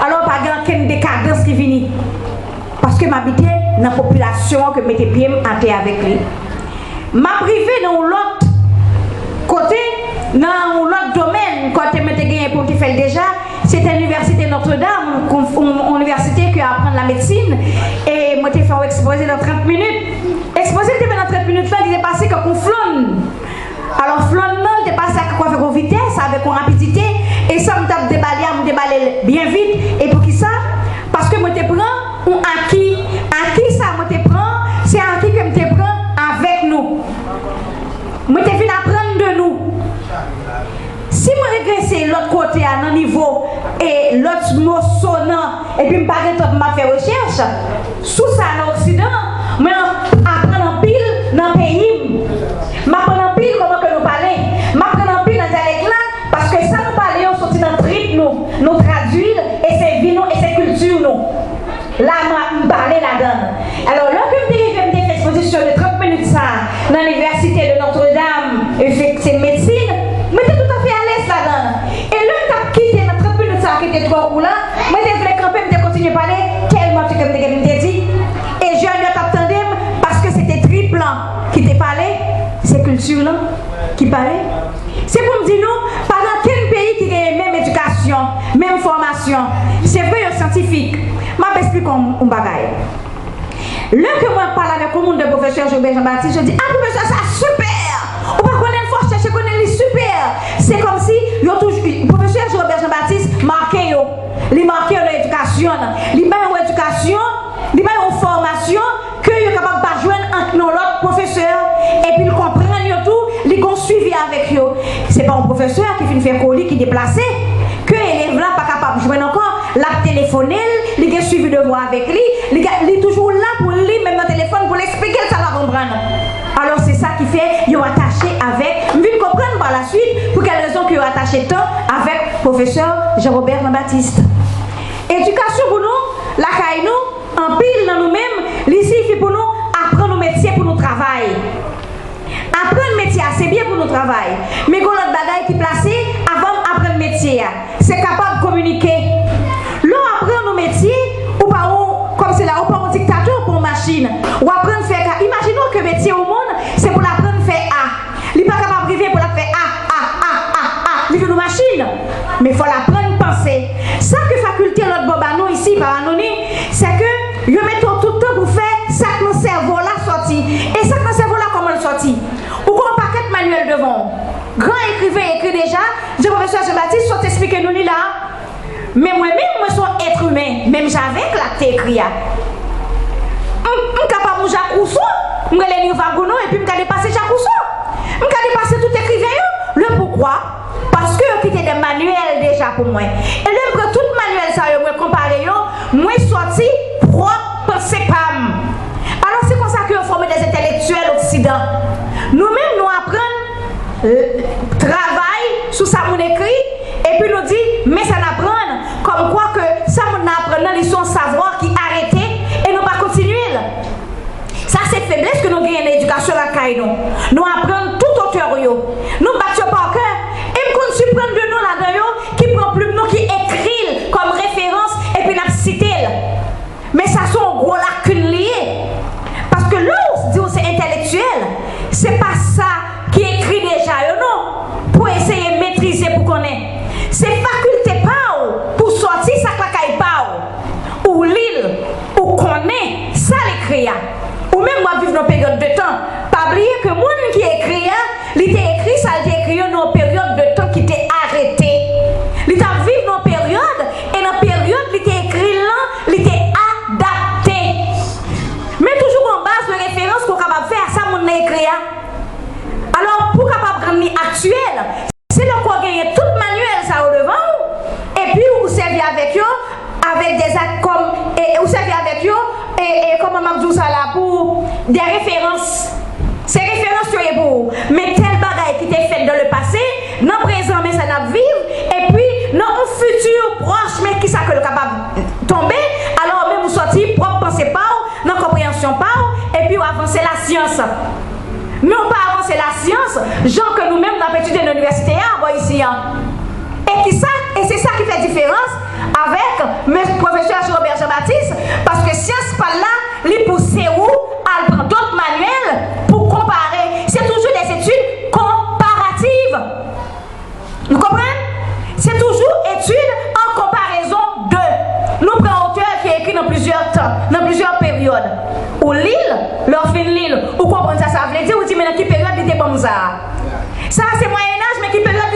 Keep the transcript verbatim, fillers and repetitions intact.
Alò, pa gen ankenn dekadans ki vini. Paske m abite nan popilasyon an ke m mete pye m atè avèk li. M ap rive nan yon lòt kote, nan yon lòt domèn, kote mwen te genyen pou m te fè l deja, se te Inivèsite Notre Dame, yon, yon, yon inivèsite ki aprann la medsin, e mwen te fè yon ekspoze nan trant minit. Ekspoze m te fè nan trant minit lan, li te pase tankou flonn. Alò, flonn nan, li te pase ak, avèk yon vitès, avèk yon rapidite, e sa m t ap debale a, m debale l byen vit. E poukisa? Paske mwen te pran yon aki. Aki sa mwen te pran, se aki ke m te pran avèk nou. Mwen te vin aprann de nou. Si mwen regrese lòt kote a nan nivo e lòt mo sonan, epi m pa gen tan pou m ap fè rechèch sou sa nan Oksidan, mwen aprann anpil nan peyi m. M aprann anpil kòman ke nou pale. M aprann anpil nan dyalèk la, paske sa nou pale yo soti nan trip nou, nou tradui l, e se vi nou, e se kilti nou. La, m, m pale ladan l. Alò, lè ke m te rive, m te fè ekspozisyon de trant minit sa a nan Inivèsite de Notre Dame, efektiv medsin, mwen te toutafè alèz ladan l. E lè m t ap kite nan trant minit sa a ki te twò kou la, mwen te vle kanpe, m te kontinye pale, tèlman ke m te gen m te di. E jèn yo t ap tande m, paske se te trip lan ki te pale, se kilti lan ki pale. Se pou m di nou, pa gen okenn peyi ki genyen menm edikasyon, menm fòmasyon. Se vre, yo syantifik. M ap esplike w yon bagay. Lè ke mwen ap pale avèk yon moun de pwofesè Jorobè Jean Baptiste, yo di, "Ah, pwofesè sa a sipè! Ou pa konnen l, fò w chèche konnen li sipè." Se kòmsi yo toujou, pwofesè Jorobè Jean Baptiste make yo. Li make yo nan edikasyon l. Li ba yo edikasyon, li ba yo fòmasyon ke yo kapab pa jwenn ant yon lòt pwofesè, epi l konprann yo tou, li gon swivi avèk yo. Se pa yon pwofesè ki fin fè kou li ki deplase, ke elèv la pa kapab jwenn ankò, l ap telefone l, li gen swivi devwa avèk li, li, li toujou la pou li menm nan telefòn pou l eksplike l sa l pa konprann. Alò, se sa ki fè yo atache avèk, m vin konprann pa la swit pou kèl rezon ke yo atache tan avèk pwofesè Jean Robert Jean Baptiste. Edikasyon pou nou, lakay nou, anpil nan nou menm, li siyifi pou nou aprann yon metye pou nou travay. Aprann metye a, se byen pou nou travay. Men gen lòt bagay ki plase avan m aprann metye a. Se kapab kominike. Lè w aprann yon metye, ou pa yon, kòm se la, ou pa yon diktatè, ou pa yon machin. Ou aprann fè ka. Imajine w ke metye yon moun, se pou l aprann fè A. Li pa kapab rive pou l ap fè A, A, A, A, A. Li vin yon machin. Men fò l aprann panse. Sa ke fakilte lòt bò ba nou isi, pa ba nou ni, se ke yo mete w tout tan pou fè sa k nan sèvo w la sòti. E sa k nan sèvo w la, kòman l sòti? Ou gen yon pakèt manyèl devan w. Gran ekriven ekri deja, jan pwofesè Jean Baptiste sot esplike nou li la. Men mwen menm, mwen se yon èt imen, menm jan avèk la k te ekri a. M, m kapab yon Jak Wouso, m rele Nirvan Gounod, epi m ka depase Jak Wouso. M ka depase tout ekriven yo. Le poukwa? Paske yo kite de manyèl deja pou mwen. E lè m pran tout manyèl sa yo, mwen konpare yo, mwen sòti pwòp panse pa m. Alò, se konsa ke yo fòme de entèlektyèl Oksidan. Nou menm, nou aprann, eh, travay sou sa moun ekri, epi nou di, men sa n aprann, kòmkwa ke sa moun nan aprann nan, li se yon savwa ki arete, e nou pa kontinye l. Sa se feblès ke nou genyen nan edikasyon lakay nou. Nou aprann tout otè yo. Nou bat yo pa kè. E m konn siprann de nou ladan yo ki pran plim nou, ki ekri l kòm referans, epi n ap site l. Men sa se yon gwo lakin li ye. Paske lè w di w se entèlektyèl, se pa sa ki ekri deja yo non, pou eseye metrize, pou konnen. Se fakilte pa w pou sòti sa k lakay pa w. Ou li l, ou konnen sa l ekri a. Ou menm w ap viv nan peryòd de tan. Pa bliye ke moun ki ekri a, li te ekri sa l te ekri yo nan yon peryòd de tan ki te arete. Li t ap viv nan yon peryòd, e nan peryòd li te ekri l lan, li te adapte. Men toujou gon baz de referans ke w kapab fè a sa moun nan ekri a. Alò, pou w kapab rann li aktyèl, se lè ke w genyen tout manyèl sa yo devan w, epi ou sèvi avèk yo, avèk de zak kòm, e, e ou sèvi avèk yo, e, e kòman m ap di w sa la, pou de referans. Se referans yo ye pou ou. Men tèl bagay ki te fèt dans le passé, nan prezan, men sa n ap viv, epi nan yon fiti pwòch, men kisa ke l kapab tonbe, alò ou menm ou sòti pwòp panse pa w, nan konpreyansyon pa w, epi w avanse lasyans. Men w pa avanse lasyans jan ke nou menm n ap etidye nan inivèsite a bò isi an. E kisa, e se sa ki fè diferans avèk Men pwofesè Robert Jean Baptiste, paske syans pa l la, li pouse ou al pran dòt manyèl pou konpare. Se toujou des études comparative. Nou konprann? Se toujou etid an konparezon de. Nou pran otè ki ekri nan plizyè tan, nan plizyè peryòd. Ou li l, lè w fin li l, ou konprann sa sa vle di, ou di, men nan ki peryòd li te ban m sa a? Sa a se Mwayenaj, men ki peryòd